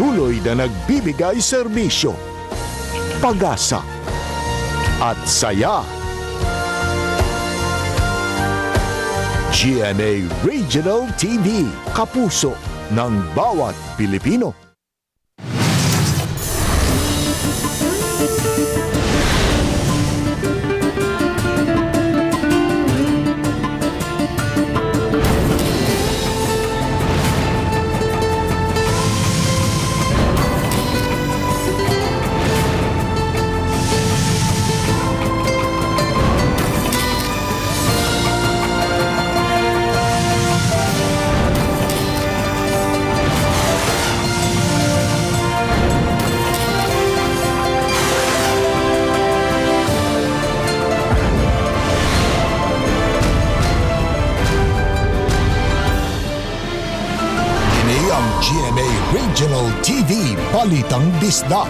Patuloy na nagbibigay serbisyo, pag-asa at saya. GMA Regional TV, kapuso ng bawat Pilipino. Kini ang GMA Regional TV Balitang Bisdak.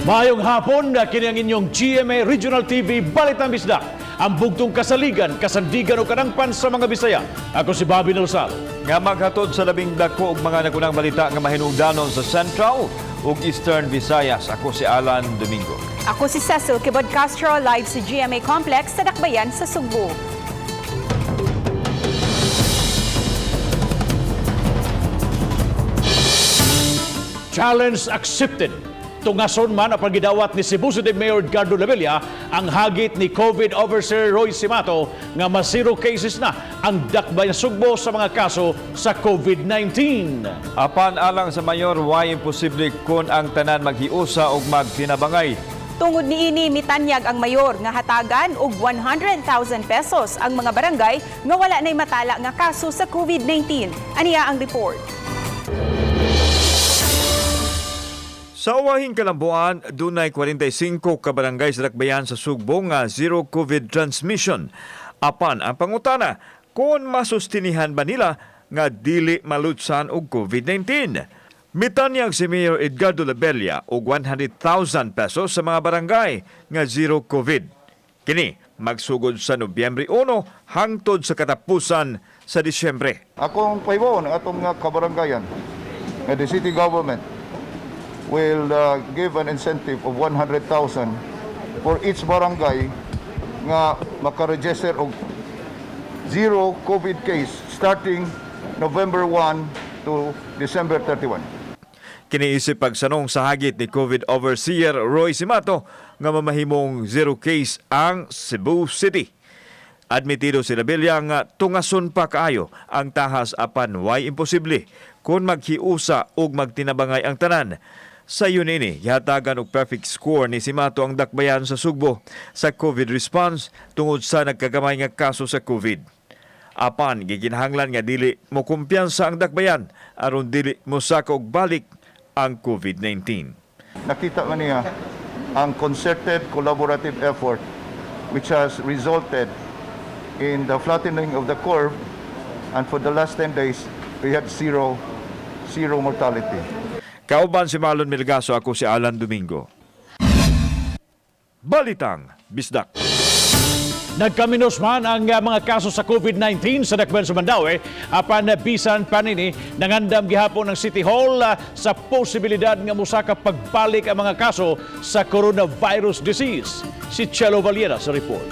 Maayong hapon na kini ang inyong GMA Regional TV Balitang Bisdak. Ang bugtong kasaligan, kasandigan o kanangpan sa mga Bisaya. Ako si Bobby Nalsal. Nga maghatod sa labing dako og mga nakunang balita nga mahinungdanon sa Central ug Eastern Visayas. Ako si Alan Domingo. Ako si Cecil Kibod Castro, live sa GMA Complex sa Dakbayan sa Sugbo. Challenge accepted. Tungason man ang pagidawat ni Cebu City Mayor Edgardo Lavilla ang hagit ni COVID Officer Roy Simato nga mas zero cases na ang Dakbayan Sugbo sa mga kaso sa COVID-19. Apan alang sa mayor, why imposible kon ang tanan maghiusa ug magtinabangay. Tungod niini, mitanyag ang mayor nga hatagan og 100,000 pesos ang mga barangay nga wala na'y matala nga kaso sa COVID-19. Aniya ang report. Sa uwahing kalambuan, dunay 45 ka barangay sa Dakbayan sa Sugbo nga zero COVID transmission. Apan ang pangutana, kung masustinihan ba nila nga dili malutsan og COVID-19. Mitanyag si Mayor Edgardo Labella og 100,000 pesos sa mga barangay nga zero COVID. Kini magsugod sa Nobyembre 1 hangtod sa katapusan sa Disyembre. Akong pahibaw ng atong nga kabaranggayan nga the city government will give an incentive of 100,000 for each barangay nga makaregister og zero COVID case starting November 1 to December 31. Kiniisip pagsanong sa hagit ni COVID Overseer Roy Simato nga mamahimong zero case ang Cebu City. Admitido si Labella nga tungason pa kaayo ang tahas apan way imposible kung maghiusa ug magtinabangay ang tanan. Sa yun ini, gihatagan og perfect score ni Simato ang dakbayan sa Sugbo sa COVID response tungod sa nagkagamay nga kaso sa COVID. Apan giginahanglan nga dili mo kumpiyansa ang dakbayan aron dili mo saka og balik ang COVID-19. Nakita man niya ang concerted collaborative effort which has resulted in the flattening of the curve, and for the last 10 days we had zero mortality. Kauban si Marlon Milgaso, ako si Alan Domingo. Balitang Bisdak. Nagkaminos man ang mga kaso sa COVID-19 sa Dakbayan sa Mandaue, apan bisan panini nangandam gihapon ng City Hall sa posibilidad nga mosaka pagbalik ang mga kaso sa coronavirus disease. Si Chelo Valiera sa report.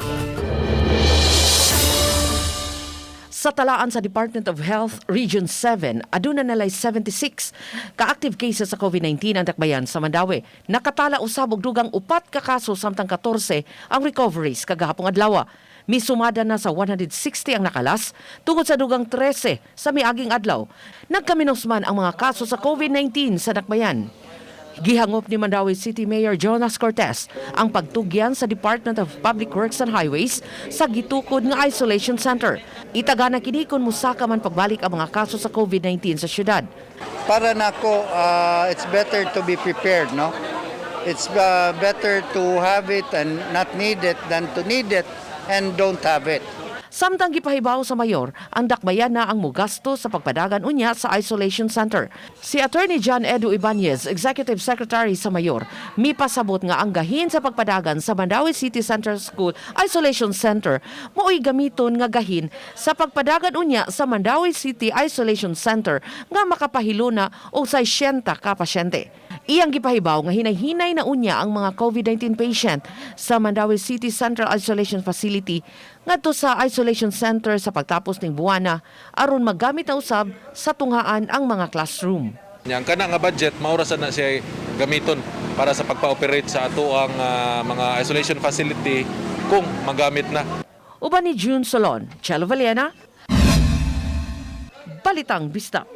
Sa talaan sa Department of Health Region 7, aduna nalay 76 ka-active cases sa COVID-19 ang dakbayan sa Mandaue. Nakatala usab og dugang 4 ka kaso samtang 14 ang recoveries kagahapong adlaw. Misumada na sa 160 ang nakalas tungod sa dugang 13 sa miaging adlaw. Nagkaminos man ang mga kaso sa COVID-19 sa dakbayan. Gihangop ni Mandaue City Mayor Jonas Cortez ang pagtugyan sa Department of Public Works and Highways sa gitukod nga isolation center. Itagana kini kung musaka man pagbalik ang mga kaso sa COVID-19 sa syudad. Para nako, it's better to be prepared, no? It's better to have it and not need it than to need it and don't have it. Samtang gipahibaw sa mayor, ang dakbayan na ang mugasto sa pagpadagan unya sa isolation center. Si Attorney John Edu Ibanez, Executive Secretary sa mayor, mipasabot nga ang gahin sa pagpadagan sa Mandaue City Central School Isolation Center mao'y gamiton nga gahin sa pagpadagan unya sa Mandaue City Isolation Center nga makapahiluna og 600 ka pasyente. Iyang gipahibaw nga hinay-hinay na unya ang mga COVID-19 patient sa Mandaue City Central Isolation Facility ngadto sa isolation center sa pagtapos ning buwana aron magamit na usab sa tunghaan ang mga classroom. Ang kana nga budget mao ra sad na siya gamiton para sa pagpa-operate sa ato ang mga isolation facility kung magamit na. Uban ni June Solon, Chelo Villena, Balitang Bisdak.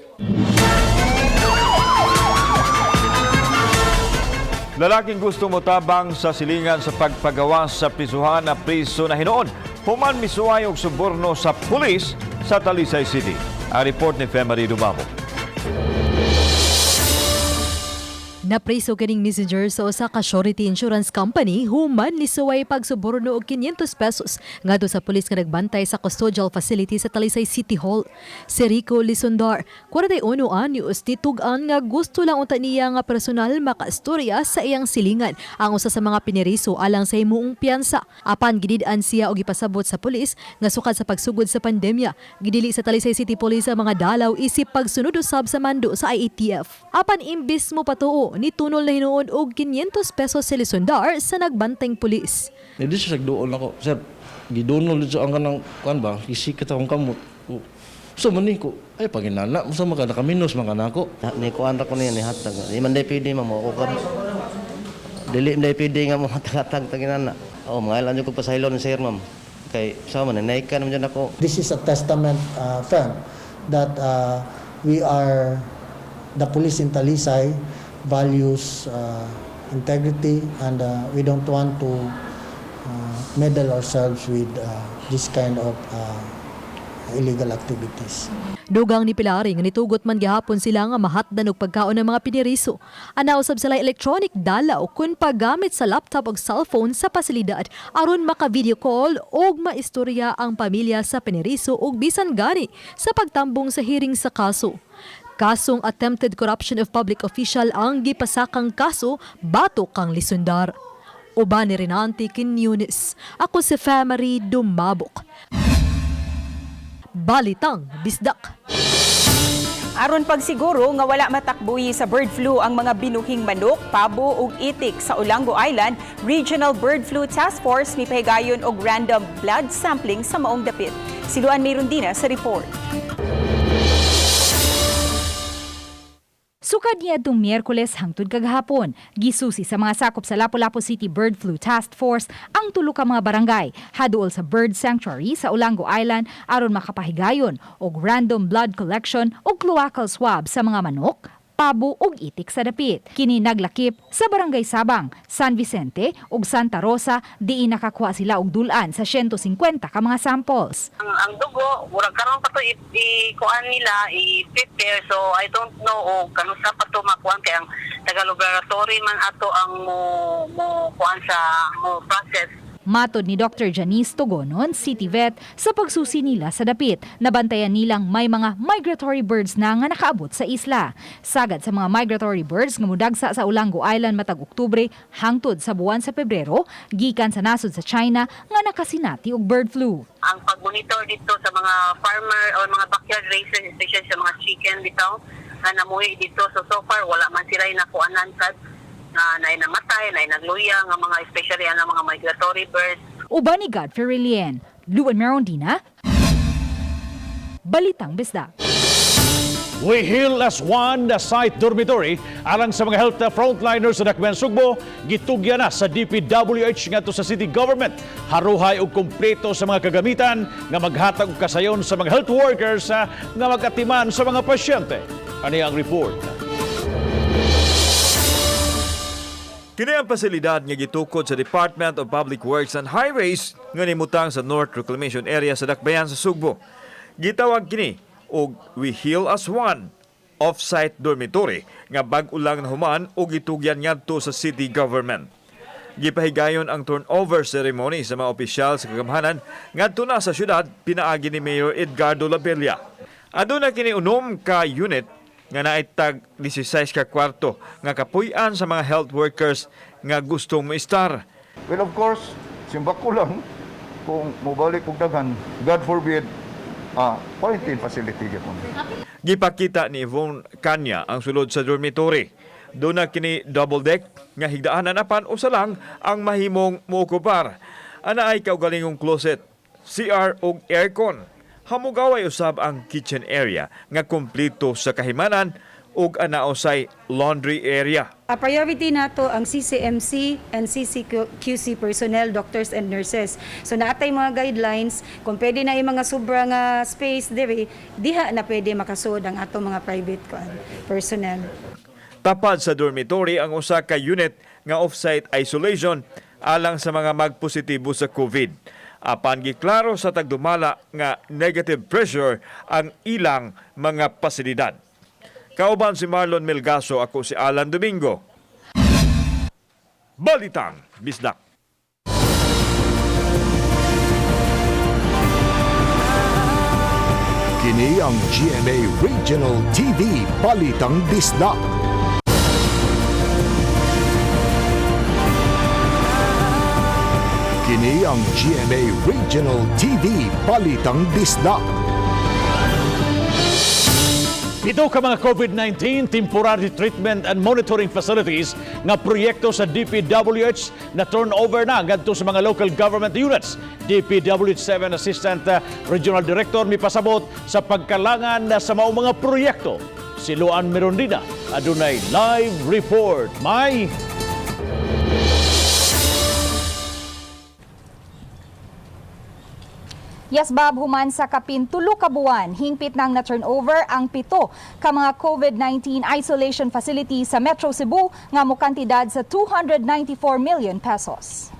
Lalaking gusto motabang sa silingan sa pagpagawa sa prisuhan na priso na hinuon. Human misuway og suborno sa pulis sa Talisay City. Ang report ni Femary Dumabo. Napriso kining messenger sa usa ka surety insurance company human nisuway pagsuborno og 500 pesos ngadto sa pulis nga nagbantay sa custodial facility sa Talisay City Hall. Si Rico Lisondar, 41 anyos, nitug-an nga gusto lang unta niya nga personal makaistorya sa iyang silingan ang usa sa mga piniriso alang sa himuong piyansa. Apan gidid-an siya og gipasabot sa pulis nga sukad sa pagsugod sa pandemya. Gidili sa Talisay City Police ang mga dalaw isip pagsunod usab sa mando sa IATF. Apan imbis mo patuo, nitunol na hinuon og 500 pesos si Lisondar sa nagbanteng pulis. Hindi siya sagduol ako. Sir, gidunol dito ang kanang, kuan ba, gisikat akong kamot. So man ni ko, ay paginana, sa mga nakaminos mga nako. Ni kuan ra ko niya ni hatag. Di man day pwede ma'am ako kan. Dili man day pwede nga mo hatag taginana. Oh, mga ilan ko pasaylo ni sir, ma'am. Kay sa man nanay ka naman dyan ako. This is a testament, firm, that we are, the police in Talisay values integrity and we don't want to meddle ourselves with this kind of illegal activities. Dugang ni Pilari nga nitugot man gihapon sila nga mahatdan og pagkaon ng mga piniriso. Ana usab sila electronic dalaw kun paggamit sa laptop og cellphone sa pasilidad aron maka-video call og maistorya ang pamilya sa piniriso og bisan gani sa pagtambong sa hearing sa kaso. Kasong attempted corruption of public official ang gipasakang kaso batok kang Lisundar. Uban ni Renante Quiñones. Ako si Famary Dumabok. Balitang Bisdak. Aron pagsiguro nga wala matakbuyi sa bird flu ang mga binuhing manok, pabo ug itik sa Olango Island, Regional Bird Flu Task Force mipahigayon og random blood sampling sa maong dapit. Si Luan Mirundina sa report. Sukad niadtong Miyerkules hangtod kagahapon, gisusi sa mga sakop sa Lapu-Lapu City Bird Flu Task Force ang tulo ka mga barangay haduol sa Bird Sanctuary sa Olango Island aron makapahigayon og random blood collection ug cloacal swab sa mga manok, pabo ug itik sa dapit. Kini naglakip sa Barangay Sabang, San Vicente ug Santa Rosa, diin nakakuha sila og dulan sa 150 ka mga samples. Ang dugo, murag karon pa to i-kuan nila, i-prepare. So I don't know o kanusa pa to makuan kay ang taga laboratory man ato ang mo kuan sa mo process. Matod ni Dr. Janice Togonon, City Vet, sa pagsusi nila sa dapit, nabantayan nilang may mga migratory birds na nga nakaabot sa isla. Sagad sa mga migratory birds nga mudagsa sa Olango Island matag Oktubre hangtod sa buwan sa Pebrero, gikan sa nasod sa China nga nakasinati og bird flu. Ang pag-monitor dito sa mga farmer or mga backyard raisers, especially sa mga chicken bitaw nga namuhi dito. So far wala man sila nakuanan sad na naay namatay, naay nagluya nga mga, especially ang mga migratory birds. Uban ni Godfrey Relien, Luan Merondina, Balitang Bisdak. We Heal as One the site dormitory alang sa mga health frontliners sa Dakbayan Sugbo, gitugyan na sa DPWH ngadto sa city government. Haruhay og kumpleto sa mga kagamitan nga maghatag og kasayon sa mga health workers nga magatiman sa mga pasyente. Ani ang report. Kini ang pasilidad nga gitukod sa Department of Public Works and Highways nga nimutang sa North Reclamation Area sa Dakbayan sa Sugbo. Gitawag kini og We Heal as One off-site dormitory nga bag-o lang nahuman og gitugyan ngadto sa city government. Gipahigayon ang turnover ceremony sa mga opisyal sa kagamhanan ngadto na sa syudad pinaagi ni Mayor Edgardo Labella. Aduna kini 6 ka unit nga naitag 16 ka kwarto nga kapuy-an sa mga health workers nga gustong moistar. Well, of course, simbak ko lang kung mobalik og daghan, God forbid, quarantine facility gyapon. Gipakita ni Yvonne Kanya ang sulod sa dormitory. Doon na kini double deck nga higdaanan apan usa lang ang mahimong mookupar. Ana ay kaugalingong closet, CR ug aircon. Hamugaway usab ang kitchen area nga kompleto sa kahimanan ug ana usay laundry area. A priority nato ang CCMC and CCQC personnel, doctors and nurses. So naatay mga guidelines kung pwede na yung mga sobra nga space diri, diha na pwede makasud ang atong mga private kuan personnel. Tapad sa dormitory ang usa ka unit nga off-site isolation alang sa mga magpositibo sa COVID. Apan giklaro sa tagdumala nga negative pressure ang ilang mga pasilidad. Kauban si Marlon Melgaso, ako si Alan Domingo. Balitang Bisdak. Kini ang GMA Regional TV Balitang Bisdak. Kini ang GMA Regional TV Balitang Bisdak. 7 ka mga COVID-19 temporary treatment and monitoring facilities nga proyekto sa DPWH na turnover na ngadto sa mga local government units. DPWH 7 Assistant Regional Director mipasabot sa pagkalangan sa maong mga proyekto. Si Luan Mirondina adunay live report. May Yes, Bob, human sa kapin 3 ka buwan, hingpit nang na-turnover ang 7 ka mga COVID-19 isolation facility sa Metro Cebu nga mokantidad sa 294 million pesos.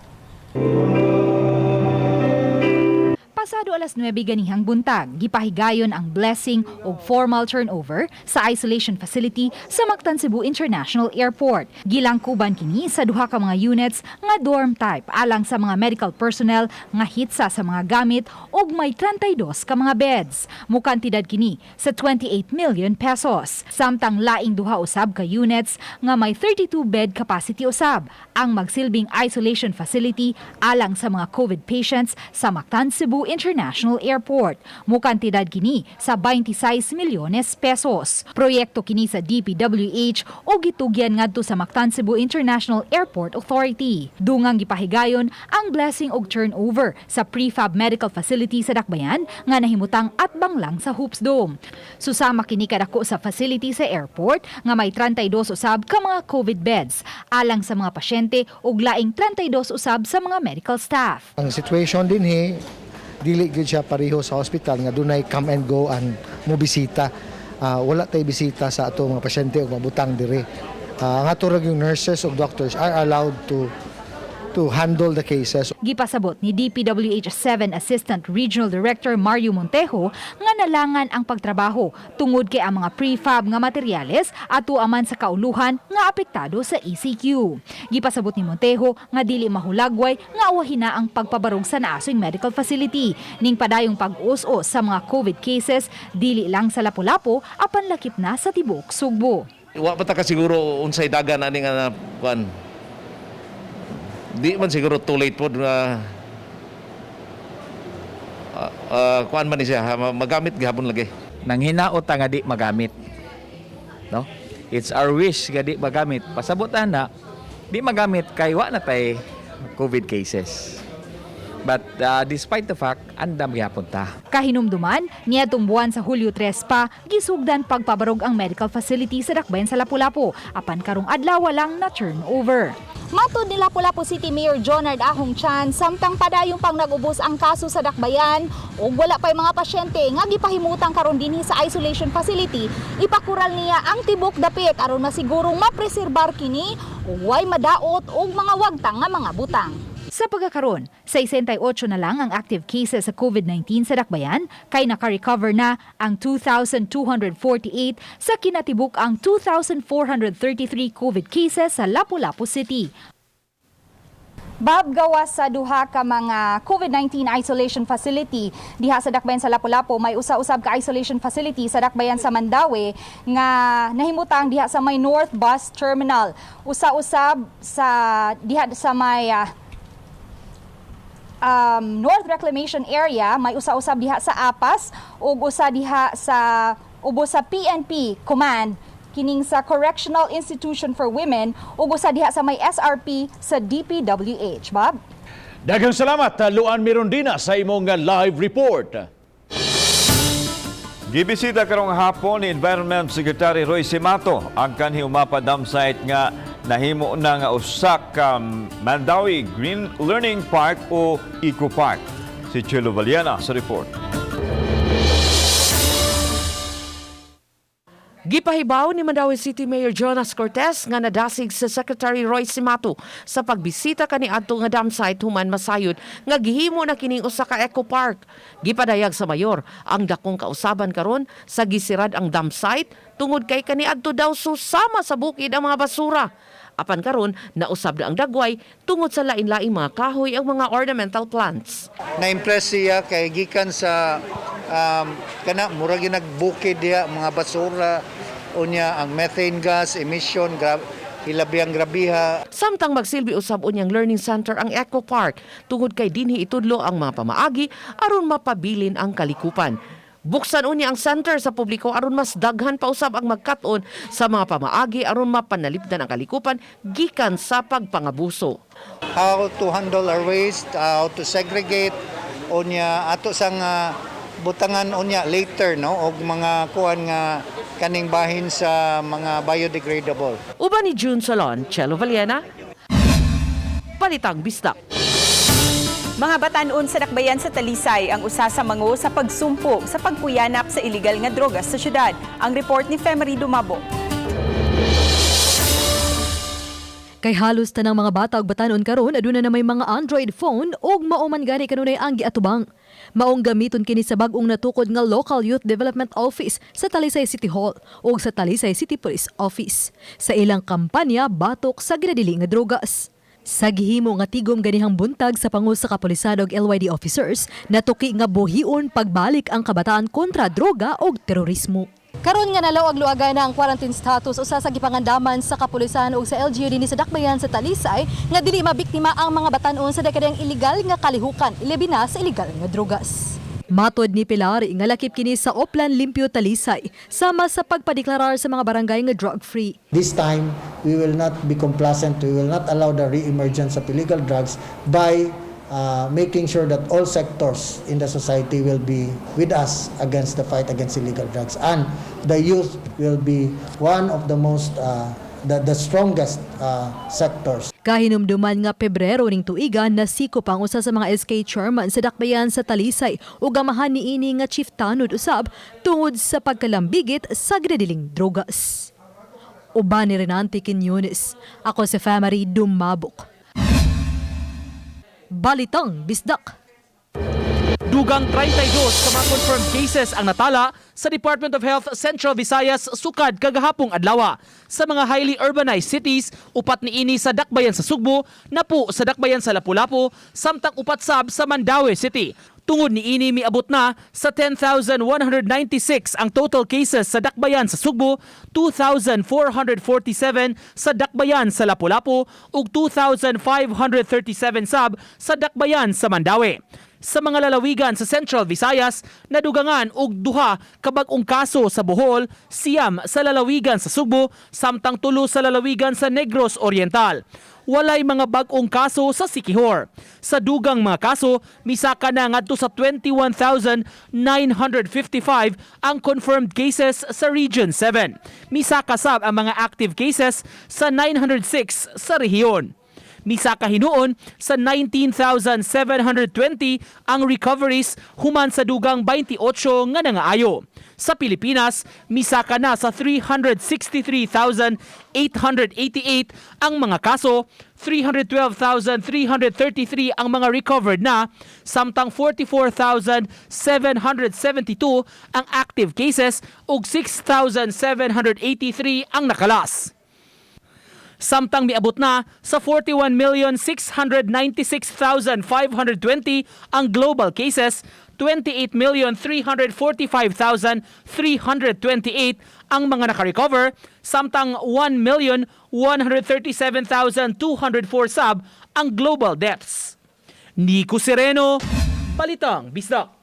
Pasado alas 9 ganihang buntag, gipahigayon ang blessing og formal turnover sa isolation facility sa Mactan Cebu International Airport. Gilangkuban kini sa duha ka mga units nga dorm type alang sa mga medical personnel nga hitsa sa mga gamit og may 32 ka mga beds. Mukantidad kini sa 28 million pesos. Samtang laing duha usab ka units nga may 32 bed capacity usab ang magsilbing isolation facility alang sa mga COVID patients sa Mactan Cebu International Airport. Mukantidad kini sa 26 milyones pesos. Proyekto kini sa DPWH o gitugyan ngadto sa Mactan Cebu International Airport Authority. Dungang gipahigayon ang blessing og turnover sa prefab medical facility sa Dakbayan nga nahimutang atbang lang sa Hoops Dome. Susama kini kadako sa facility sa airport nga may 32 usab ka mga COVID beds alang sa mga pasyente ug laing 32 usab sa mga medical staff. Ang situation din he, dili gyud siya pareho sa hospital nga dunay come and go and mo bisita. Wala tay bisita sa ato mga pasyente ug mabutang diri. Ang ato ra yung nurses ug doctors are allowed to handle the cases. Gipasabot ni DPWH 7 Assistant Regional Director Mario Montejo nga nalangan ang pagtrabaho tungod kay ang mga prefab nga materyales ato aman sa kauluhan nga apektado sa ECQ. Gipasabot ni Montejo nga dili mahulagway nga awahin na ang pagpabarog sa naasoy medical facility ning padayong pag-us-os sa mga COVID cases dili lang sa Lapu-Lapu apan lakip na sa tibuok Sugbo. Wa pa ta ka siguro unsay dagan ani nga kuan. Di man siguro too late pod na kuan man ni siya magamit gihapon lagi. Nanghinaot ta nga di magamit. No? It's our wish nga di magamit. Pasabot ana, di magamit kay wa na tay COVID cases. But despite the fact, andam gihapon ta. Kahinumduman, niadtong buwan sa Hulyo 3 pa, gisugdan pagpabarog ang medical facility sa Dakbayan sa Lapu-Lapu, apan karong adlaw lang na turnover. Matod ni Lapu-Lapu City Mayor Jonard Ahong Chan, samtang padayong pang nag-ubos ang kaso sa Dakbayan ug wala pa'y mga pasyente nga gipahimutang karon dinhi sa isolation facility, ipakural niya ang tibok dapit aron masigurong mapreserbar kini ug way madaot og mga wagtang nga mga butang. Sa pagkakaron, 68 na lang ang active cases sa COVID-19 sa Dakbayan, kay naka-recover na ang 2,248 sa kinatibuk ang 2,433 COVID cases sa Lapu-Lapu City. Bob, gawas sa duha ka mga COVID-19 isolation facility diha sa Dakbayan sa Lapu-Lapu, may usa-usab ka isolation facility sa Dakbayan sa Mandaue nga nahimutang diha sa may North Bus Terminal. Usa-usab sa diha sa may North Reclamation Area, may usa-usab diha sa Apas ug usa diha sa ubos sa PNP Command kining sa Correctional Institution for Women ug usa diha sa may SRP sa DPWH. Bob? Daghang salamat, Luan Mirondina, sa imong live report. Gibisita karong hapon ni Environment Secretary Roy Cimatu ang kanhi Umapa Dam site nga nahimo na nga usa ka Mandaue Green Learning Park o Eco Park. Si Chelo Valiana sa report. Gipahibaw ni Mandaue City Mayor Jonas Cortez nga nadasig sa Secretary Roy Cimatu sa pagbisita kaniadto nga dam site human masayod nga gihimo na kining usa ka eco park. Gipadayag sa mayor ang dakong kausaban karon sa gisirad ang dam site tungod kay kaniadto daw susama sa bukid ang mga basura. Apan karon nausab na ang dagway tungod sa lain-laing mga kahoy ang mga ornamental plants. Na-impress siya kay gikan sa kana murag yung nagbukid diha mga basura, unya ang methane gas emission hilabi ang grabiha. Samtang magsilbi usab unyang learning center ang Eco Park tungod kay dinhi itudlo ang mga pamaagi aron mapabilin ang kalikupan. Buksan unya ang center sa publiko aron mas daghan pa usab ang magkat-on sa mga pamaagi aron mapanalipdan ang kalikupan gikan sa pagpangabuso. How to handle our waste, how to segregate, unya ato sang butangan unya later, no, og mga kuan nga kaning bahin sa mga biodegradable. Uban ni June Solon, Chelo Valiena, Balitang Bisdak. Mga batan-on sa Dakbayan sa Talisay ang usa sa mango sa pagsumpo sa pagpuyanap sa illegal nga drogas sa syudad. Ang report ni Femery Dumabo. Kay halos tanang mga bata ug batan-on karon aduna na may mga Android phone ug mao man gani kanunay ang giatubang. Maong gamiton kini sa bag-ong natukod nga Local Youth Development Office sa Talisay City Hall ug sa Talisay City Police Office sa ilang kampanya batok sa ginadili nga drogas. Sa gihimo nga tigom ganihang buntag sa pangu sa kapulisan og LYD officers, natuki nga buhion pagbalik ang kabataan kontra droga ug terorismo. Karon nga nalawag-luagan na ang quarantine status, usa sa gipangandaman sa kapulisan ug sa LGU dinhi sa Dakbayan sa Talisay nga dili mabiktima ang mga batan-on sa dekadang illegal nga kalihukan, ilabi na sa illegal nga drogas. Matod ni Pilar, nga lakip kini sa Oplan Limpyo Talisay sama sa pagpadeklarar sa mga barangay nga drug-free. This time, we will not be complacent. We will not allow the re-emergence of illegal drugs by making sure that all sectors in the society will be with us against the fight against illegal drugs. And the youth will be one of the most, the strongest sectors. Kahinumduman nga Pebrero ning tuiga, nasikop ang usa sa mga SK chairman sa Dakbayan sa Talisay ug amahan niini nga chief tanod usab tungod sa pagkalambigit sa ginadiling drogas. Uban ni Renante Quiñones, ako si Famary Dumabok. Balitang Bisdak. Dugang 32 ka mga confirmed cases ang natala sa Department of Health Central Visayas sukad kagahapong adlaw. Sa mga highly urbanized cities, 4 niini sa Dakbayan sa Sugbo, 10 sa Dakbayan sa Lapu-Lapu, samtang 4 sab sa Mandaue City. Tungod niini, miabot na sa 10,196 ang total cases sa Dakbayan sa Sugbo, 2,447 sa Dakbayan sa Lapu-Lapu ug 2,537 sab sa Dakbayan sa Mandaue. Sa mga lalawigan sa Central Visayas, nadugangan og 2 ka bag-ong kaso sa Bohol, 9 sa lalawigan sa Sugbo, samtang 3 sa lalawigan sa Negros Oriental. Walay mga bag-ong kaso sa Siquijor. Sa dugang mga kaso, misaka na ngadto sa 21,955 ang confirmed cases sa Region 7. Misaka sab ang mga active cases sa 906 sa rehiyon. Misaka hinuon sa 19,720 ang recoveries human sa dugang 28 nga nangaayo. Sa Pilipinas, misaka na sa 363,888 ang mga kaso, 312,333 ang mga recovered na, samtang 44,772 ang active cases ug 6,783 ang nakalas. Samtang miabot na sa 41,696,520 ang global cases, 28,345,328 ang mga nakarecover, samtang 1,137,204 sab ang global deaths. Nico Sereno, Balitang Bisdak.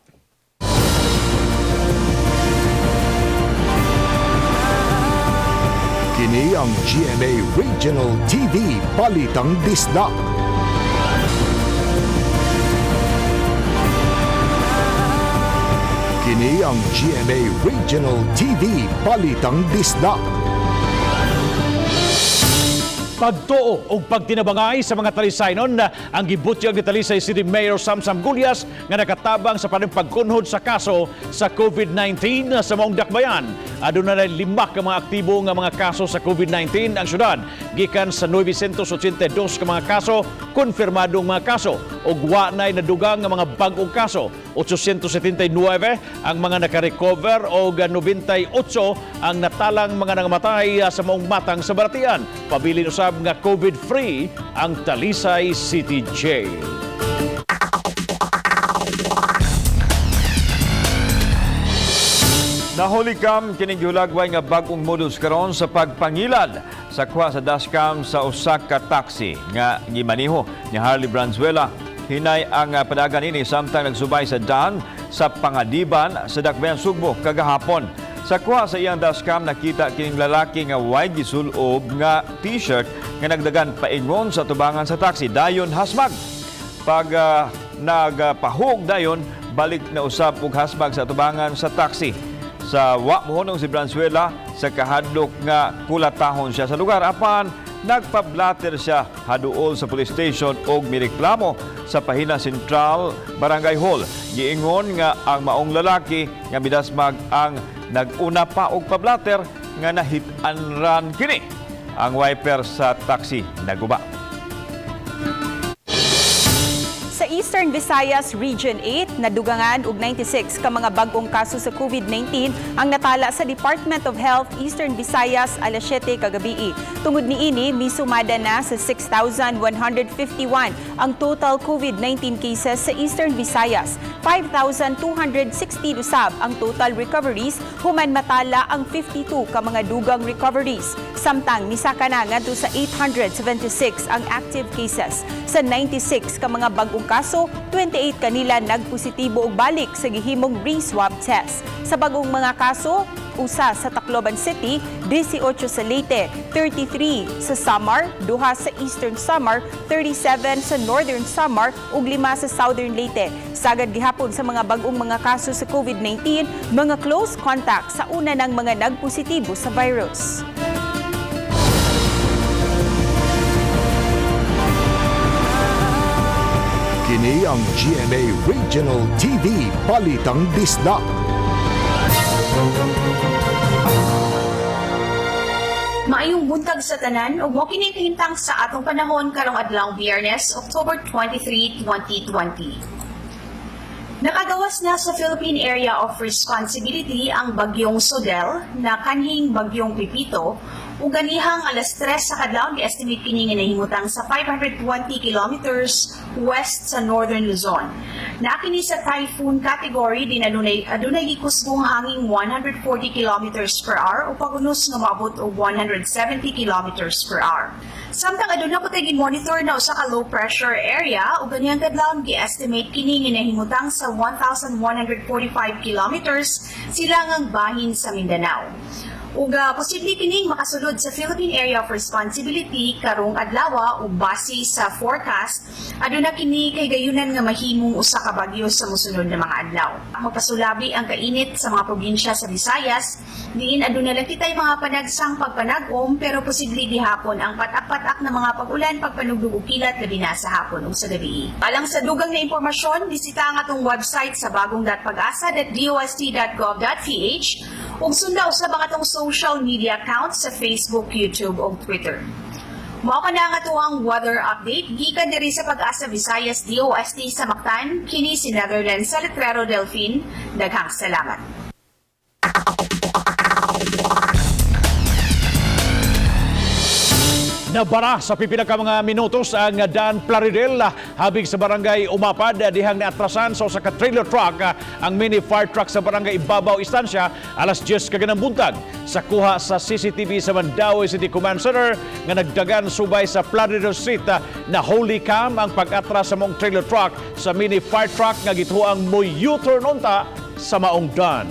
Kini ang GMA Regional TV Balitang Bisdak. Kini ang GMA Regional TV Balitang Bisdak. Pagtuo og pagtinabangay sa mga Talisaynon ang gibutyag ni Talisay City Mayor Samsam Gullas nga nakatabang sa panang pagkunhod sa kaso sa COVID-19 sa maong dakbayan. Aduna na 5 ka mga aktibo nga mga kaso sa COVID-19 ang syudad gikan sa 982 ka mga kaso konfirmadong mga kaso ug wa nay nadugang nga mga bag-ong kaso. 879 ang mga nakarecover og 98 ang natalang mga nangamatay sa maong matang sa Balatian. Pabilin usab nga COVID-free ang Talisay City Jail. Nahulikam kining gihulagway nga bag-ong modus karon sa pagpangilad sa kuha sa dashcam sa usa ka taxi nga gimaniho ni Harley Branzuela. Hinay ang padagan ini samtang nagsubay sa daan sa Pangadiban sa Dakbayan Sugbo kagahapon. Sa kuha sa iyang dashcam nakita kining lalaki nga way gisulob nga t-shirt nga nagdagan paingon sa tubangan sa taxi dayon hasmag. Pag nagpahug dayon balik na usab og hasmag sa tubangan sa taxi. Sa wa mohunong si Branzuela sa kahadlok nga kulatahon siya sa lugar apan nagpablater siya haduol sa police station og mireklamo sa Pahina Central Barangay Hall. Giingon nga ang maong lalaki nga midasmag ang naguna pa og pablater nga nahit-an ran kini. Ang wiper sa taxi naguba. Sa Eastern Visayas Region 8, nadugangan og 96 ka mga bag-ong kaso sa COVID-19 ang natala sa Department of Health Eastern Visayas alas 7 kagabi. Tungod niini, misumada na sa 6,151 ang total COVID-19 cases sa Eastern Visayas. 5,260 usab ang total recoveries human matala ang 52 ka mga dugang recoveries. Samtang misaka na ngadto sa 876 ang active cases. Sa 96 ka mga bag-ong kaso, 28 kanila nagpositibo og balik sa gihimong re-swab test. Sa bagong mga kaso, 1 sa Tacloban City, 18 sa Leyte, 33 sa Samar, 2 sa Eastern Samar, 37 sa Northern Samar ug 5 sa Southern Leyte. Sagad gihapon sa mga bag-ong mga kaso sa COVID-19, mga close contact sa una ng mga nagpositibo sa virus. Kini ang GMA Regional TV Balitang Bisdak. Maayong buntag sa tanan ug mao kini kahimtang sa atong panahon karong adlaw Biyernes, October 23, 2020. Nakagawas na sa Philippine Area of Responsibility ang bagyong Sodel na kanhing bagyong Pipito ug ganihang alas 3 sa kadlawon gi-estimate kini nga nahimutang sa 520 kilometers west sa Northern Luzon. Naa kini sa typhoon category din adunay gikusgong hanging 140 kilometers per hour o pagunos nga moabot og 170 kilometers per hour. Samtang aduna po tay monitor na usa ka low pressure area ug ganihang kadlawon gi-estimate kini nga nahimutang sa 1,145 kilometers silangang bahin sa Mindanao. Ug posible kining makasulod sa Philippine Area of Responsibility karong adlaw ug base sa forecast aduna kini kay gayunan nga mahimong usa ka bagyo sa mosunod na mga adlaw. Magpasulabi ang kainit sa mga probinsya sa Visayas diin aduna lang kitay mga panagsang pagpanag-om pero posible gihapon ang patak-patak na mga pag-ulan, pagpanugdog ug kilat labi na sa hapon ug sa gabi. Alang sa dugang na impormasyon, bisita ang atong website sa bagong.pagasa.dost.gov.ph ug sunda usab ang atong social media accounts sa Facebook, YouTube ug Twitter. Mao kana ang atuang weather update gikan diri sa Pag-asa Visayas DOST sa Mactan, kini si Netherlands sa Letrero Delphine. Daghang salamat. Nabara sa pipila ka mga minutos ang Daan Plaridel habig sa barangay Umapad dihang niatrasan sa usa ka trailer truck ang mini fire truck sa barangay Ibabaw Estancia alas 10 kaganang buntag. Sa kuha sa CCTV sa Mandaue City Command Center nga nagdagan subay sa Plaridel Street, na holy cam ang pag-atras sa maong trailer truck sa mini fire truck nga gituang mo U-turn unta sa maong dan.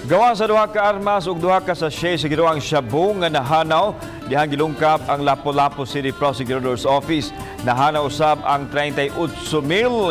Gawa sa duha ka armas ug duha ka sachet sa giduang shabu nga nahanaw dihang gilungkap ang Lapu-Lapu City Prosecutor's Office. Nahanaw usab ang 38,000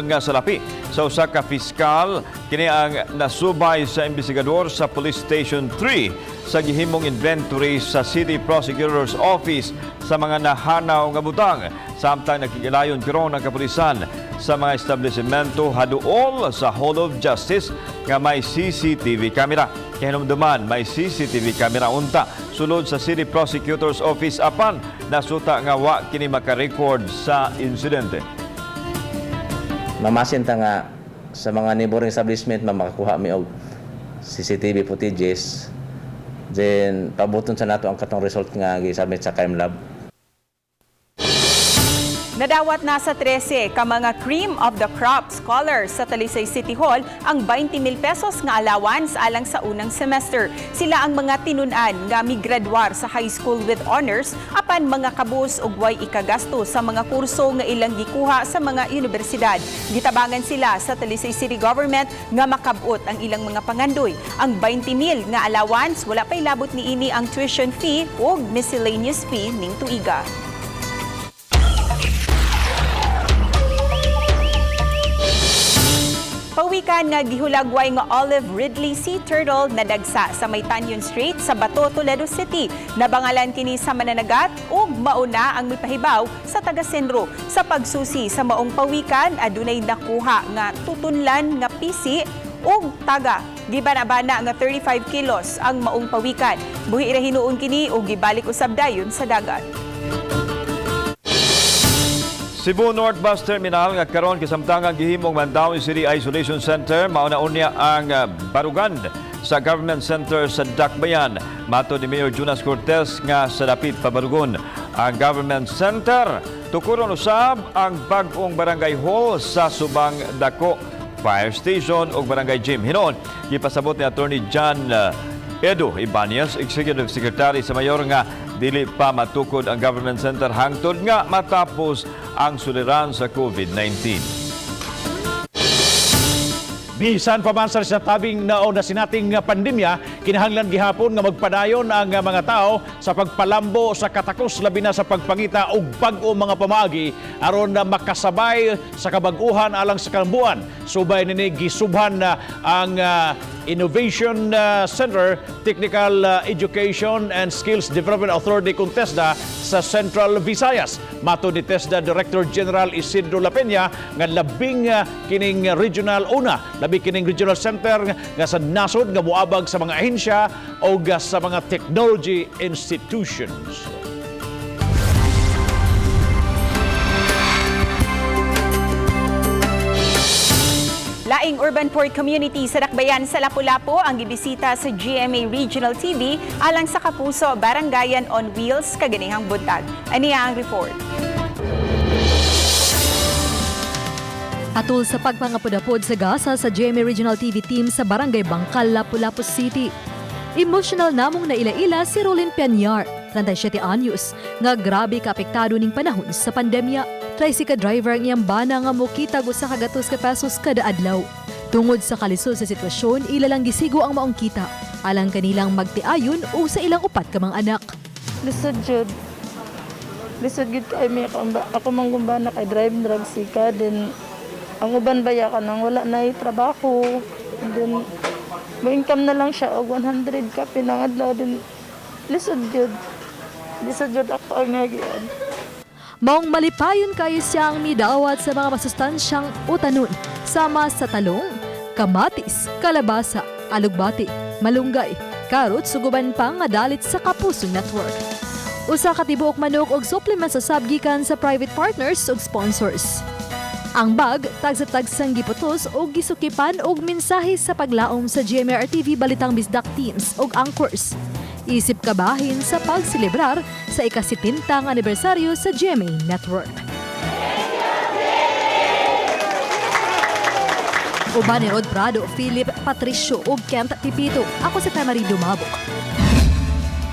nga salapi sa usa ka fiskal. Kini ang nasubay sa investigador sa Police Station 3 sa gihimong inventory sa City Prosecutor's Office sa mga nahanaw nga butang. Samtang nakikilayon karon ang kapulisan sa mga establishmento haduol sa Hall of Justice nga may CCTV camera. Kahinumduman, may CCTV camera unta sulod sa City Prosecutor's Office apan nasuta nga wa kini makarecord sa insidente. Mamasin ta nga sa mga neighboring establishment ma makakuha mi og CCTV footages, then pabuton sa nato ang katong result nga gi-submit sa crime lab. Nadawat na sa 13 ka mga cream of the crop scholars sa Talisay City Hall ang 20 mil pesos nga allowance alang sa unang semester. Sila ang mga tinun-an nga migraduar sa high school with honors apan mga kabus ug way ikagasto sa mga kurso nga ilang gikuha sa mga universidad. Gitabangan sila sa Talisay City Government nga makabot ang ilang mga pangandoy. Ang 20 mil nga allowance, wala pa'y labot niini ang tuition fee ug miscellaneous fee ning tuiga. Pawikan nga gihulagway nga Olive Ridley Sea Turtle nadagsa sa may Tanyon Strait sa Bato, Toledo City. Nabangalan kini sa mananagat ug mauna ang mipahibaw sa taga-senro. Sa pagsusi sa maong pawikan, adunay nakuha nga tutunlan nga pisi ug taga. Gibana-bana nga 35 kilos ang maong pawikan. Buhi ra hinuon kini ug gibalik usab dayon sa dagat. Cebu North Bus Terminal nga karon kasamtangang gihimong Mandaue City Isolation Center mao na unya ang barugan sa Government Center sa Dakbayan. Matod ni Mayor Jonas Cortez nga sa dapit pabarugon ang Government Center. Tukuron usab ang bag-ong barangay hall sa Subang Dako, Fire Station ug Barangay Gym. Hinon, gipasabot ni Attorney John Edu Ibanez, Executive Secretary sa Mayor, nga dili pa matukod ang Government Center hangtod nga matapos ang suliran sa COVID-19. Bisan pa man sa tabing na o nasinating nga pandemya, kinahanglan gihapon nga magpadayon ang mga tao sa pagpalambo sa katakos, labi na sa pagpangita og bag-o mga pamaagi aron na makasabay sa kabag-uhan alang sa kalambuan. Subay nini, gisubhan na ang Innovation Center, Technical Education and Skills Development Authority kung TESDA sa Central Visayas. Matod ni TESDA Director General Isidro La Peña nga labing kining regional una, labi kining regional center nga sa nasod nga moabag sa mga ahensya o sa mga technology institutions. Laing urban poor community sa Dakbayan sa Lapu-Lapu ang gibisita sa GMA Regional TV alang sa Kapuso Barangayan on Wheels kaganihang buntag. Aniya ang report. Atol sa pagpangapudapod sa gasa sa GMA Regional TV team sa Barangay Bangkal, Lapu-Lapu City. Emotional namong naila-ila si Rolin Pianyar, 37 anyos, nga grabe kaapektado ning panahon sa pandemya. Tricycle driver ang iyang bana nga mokita usa ka gatos ka pesos kada adlaw. Tungod sa kalisod sa sitwasyon, ila lang gisigo ang maong kita alang kanilang magtiayon o sa ilang upat ka mga anak. Lisod jud. Lisod gid kay mi ako man kumbana kay drive drag sika, then ang uban baya ka nang wala na trabaho, and then mo income na lang siya og 100 ka pinangadlaw din. Lisod jud. Lisod jud ako ang nagian. Maong malipayon kayo siyang midawat sa mga masustansyang utanon, sama sa talong, kamatis, kalabasa, alugbati, malunggay, carrots ug uban pa nga dalit sa Kapuso Network. Usa ka tibuok manok og supplements sa gikan sa private partners ug sponsors. Ang bag, tagsa-tagsang giputos o gisukipan og mensahe sa paglaom sa GMA-RTV Balitang Bisdak teams og anchors. Isip kabahin sa pagselebrar sa ika-70 anibersaryo sa GMA Network. Uban ni Rod Prado, Philip Patricio ug Kent Pipito. Ako si Tamari Dumabok.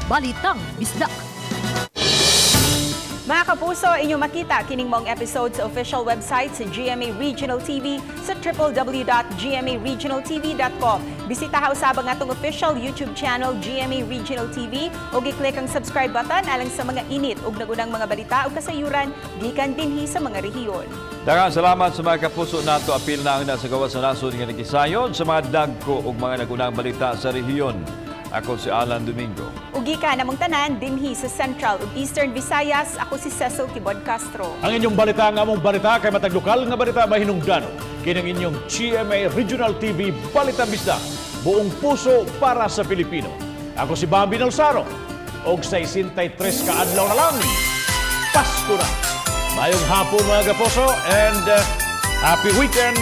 Balitang Bisdak. Mga kapuso, inyong makita kining maong episode sa official website sa GMA Regional TV sa www.gmaregionaltv.com. Bisita usab ang atong official YouTube channel GMA Regional TV ug i-click ang subscribe button alang sa mga init ug nagunang mga balita ug kasayuran gikan dinhi sa mga rehiyon. Daghang salamat sa mga kapuso nato, apil na ang nasa gawas sa nasod nga nagisayod sa mga dagko ug mga nagunang balita sa rehiyon. Ako si Alan Domingo. Ug gikan namong tanan dinhi sa Central ug Eastern Visayas, ako si Cecil Kibod Castro. Ang inyong balita, ang among balita, kay matag lokal nga balita mahinungdanon. Kining inyong GMA Regional TV Balita Bisdak. Buong puso para sa Pilipino. Ako si Bambi Nalsaro. Og 63 ka adlaw na lang. Pasko na. Maayong hapon, mga kapuso, and happy weekend.